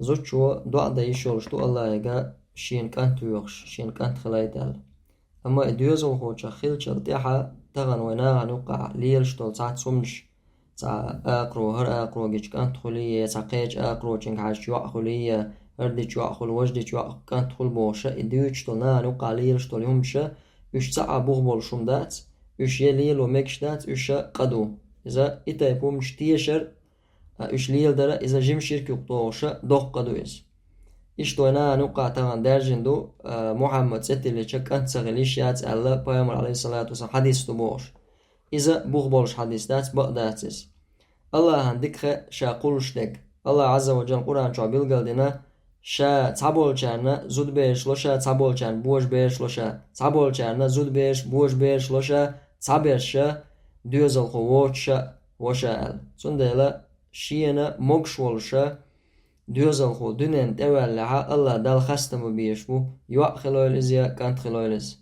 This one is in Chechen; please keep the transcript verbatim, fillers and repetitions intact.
Зудчо доӀа дан йиш йолуш ду Аллахьега шена кӀант воьхуш, шена кӀант хилайта аьлла. Амма и доьзалхочух хиллачул тӀаьхьа тахана вай нахана юккъехь лелаш долу цхьацца хӀуманаш, цхьа акхаро хӀара акхаро гича кӀант хуьлий, я цхьа кхечу акхарочуьнга хьаьжча йоӀ хуьлий, я хӀара дича йоӀ хуьлу, важа дича йоӀ кӀант хуьлу бохуш, и дуьйцуш долу нахана юккъехь лелаш долу хӀуманаш, уьш цхьа а бух болуш хӀума дац, уьш я лело мегаш дац, уьш къа ду. Иза и тайпа хӀуманаш тешар а, уьш леладар а, иза жима ширк юкъа догӀуш а доккха къа ду иза. Иштта вай нахана юккъехь тахана даьржина ду, а, Мухьаммад цӀе тиллича кӀант ца хила йиш яц аьлла, Пайхамар, Ӏалайхиссалату вассалам, хьадис ду бохуш. Иза бух болуш хьадис дац, бакъ дац иза. Аллахьан дика хаа ша кхуллуш дерг. Аллахь Ӏазза ва Джалла Къуръан чохь билгалдина, ша цхьаболчарна зудабераш ло ша, цхьаболчарна божабераш ло ша, цхьаболчарна зудабераш, божабераш ло ша, цхьаберш доьзалхо воцуш а во ша аьлла. Цундела шена могуш волуш а доьзалхо дуьненна тӀеваьллехь а, Аллахь Далла хастам бан безаш бу, йоӀ хилойла иза я кӀант хилойла иза.